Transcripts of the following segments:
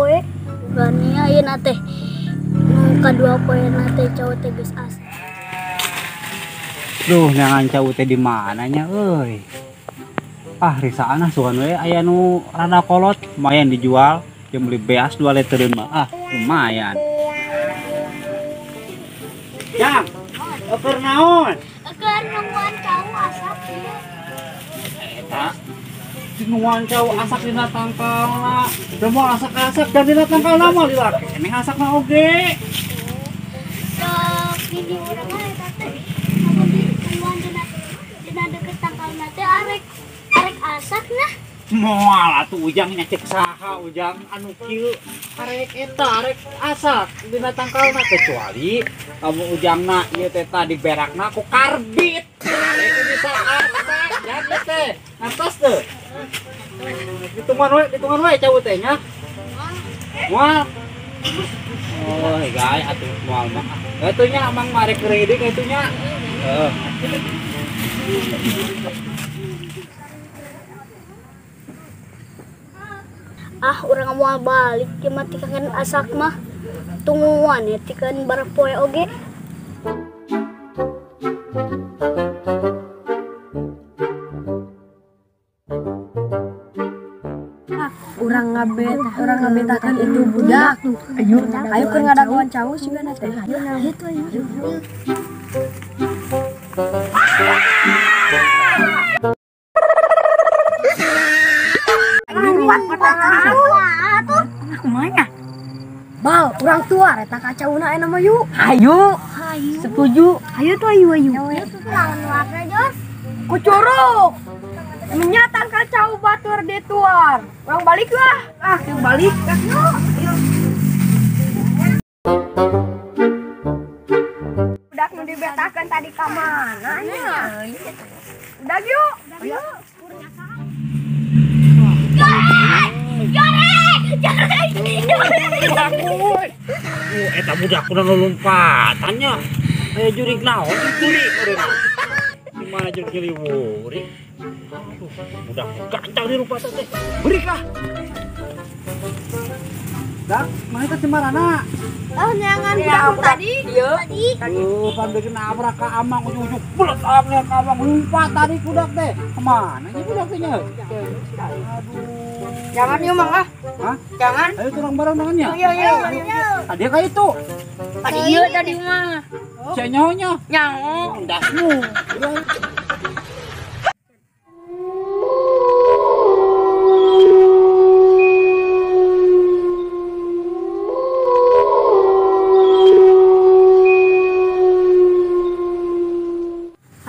poe. Gania ayeuna teh nu kadua poe na teh cau teh geus asak. Duh, neangan cau teh di mana nya euy. Ah, risaan ah sugan we aya nu rada kolot, lumayan dijual, jeung beli beas 2 litereun mah. Ah, lumayan. Jang, keur naon? Keur nungguan cau asak ieu. Eta nungguan cau asak dina tangkalna. Da moal asak-asak dan dina tangkalna mah lila keneh asakna oge. Sok di urang mah eta teh. Lamun ditungguan dina deket tangkalna teh arek asak nah. Moal atuh ujang nya cek saha ujang anu kieu arek eta arek asak dina tangkalna kecuali kamu ujangna ieu teh tadi berakna ku karbit. Arek bisa asak jadi teh atas teh. Hitungan we cau teh nya. Moal. Oh, guys atuh moal mah. Atuh nya amang mah arek keureudeuy kitu nya. Heeh. Ah, urang moal balik ke mah tikakeun asak mah. Tungguan ya tikakeun barang poe oge. Ah, urang ngabetakeun itu budak. Ayo, ayo keur ngadagoan cau sigana teh. Ayo tuh ayo. Kumanya? Bal, urang tua eta kacauna aya mah yuk. Hayu. Setuju. Hayu tuh ayo ayo. Lawan warna jos. Kucuruk. Nya tangkal cau batur dituar. Urang balik lah. Ah, yuk balik. Yuk. Budak nu dibetakeun tadi ka mana nya? Udah yuk. Yuk. Eta budak udah lompatan nya. Aya jurig naon jurig urang. Di mana jurig nyeliwuri? Aduh, budak gancang di rupa teh. Beurik lah. Dak, mana teh cimarana? Oh, nyangan budak tadi. Ieu. Tuh, pan bikin nabrak ka amang ujug-ujug belet amang ka amang lompat tadi budak teh. Kemana nya budak teh nya? Aduh. Jangan yuk mang ah. Hah? Jangan. Ayo turang bareng tangannya. Iya iya. Tadi kayak itu. Tadi iya tadi mah. Saya nyahonya. Nyaho. Ndasmu.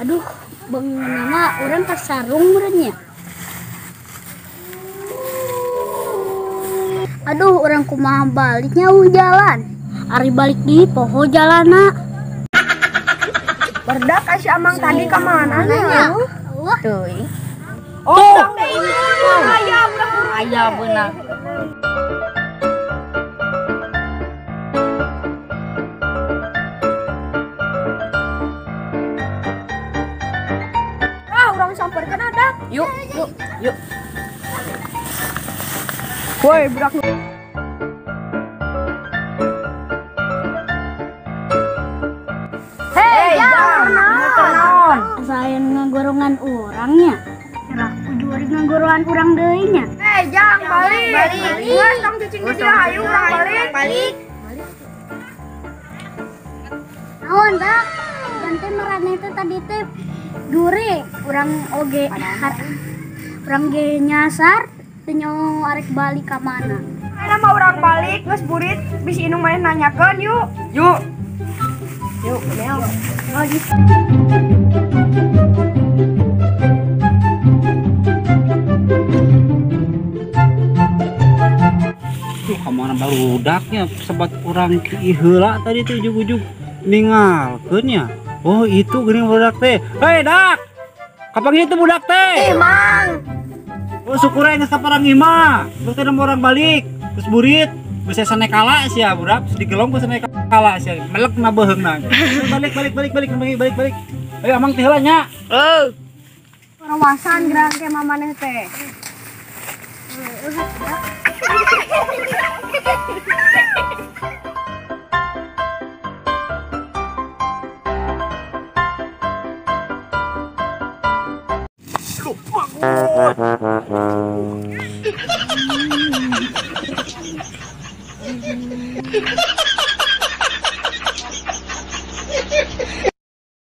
Aduh, beungeuna mah urang ka sarung meureun nya. Aduh, orang kumaha baliknya jalan. Ari balik di poho jalana. Berdak si amang tadi ka mana nya? Tuh. Oh, aya beunang. Ah, urang samperkeun ada. Yuk, yuk, yuk. Woi, budak. Hei, jangan. Saya ngagorongan urangnya. Aku juari ngagorongan urang deui nya. Hei, jangan balik. Geus tong cicing di dieu, hayu urang balik. Balik. Naon, Dak? Ganti marane teh tadi teh dure urang oge urang ge nyasar. Teu arek balik ka mana? Ana mah urang balik geus burit bisi inung maneh nanyakeun yuk. Yuk. Yuk, mel. Lagi. Tuh ka mana barudaknya sebat urang ki heula tadi tuh ujug-ujug ningalkeun nya. Oh, itu geuning budak teh. Hei, Dak. Kapan itu budak teh? Ih, Mang. Oh, syukur geus kaparang imah. Terus teh orang balik, terus burit, bisa sanekala sia budak, terus digelong ku sanekala sia. Melek na beuheungna. Balik balik balik balik balik balik balik. Ayo amang teh heula nya. Heuh. Rawasan gerang ke mamaneh teh. Aduh.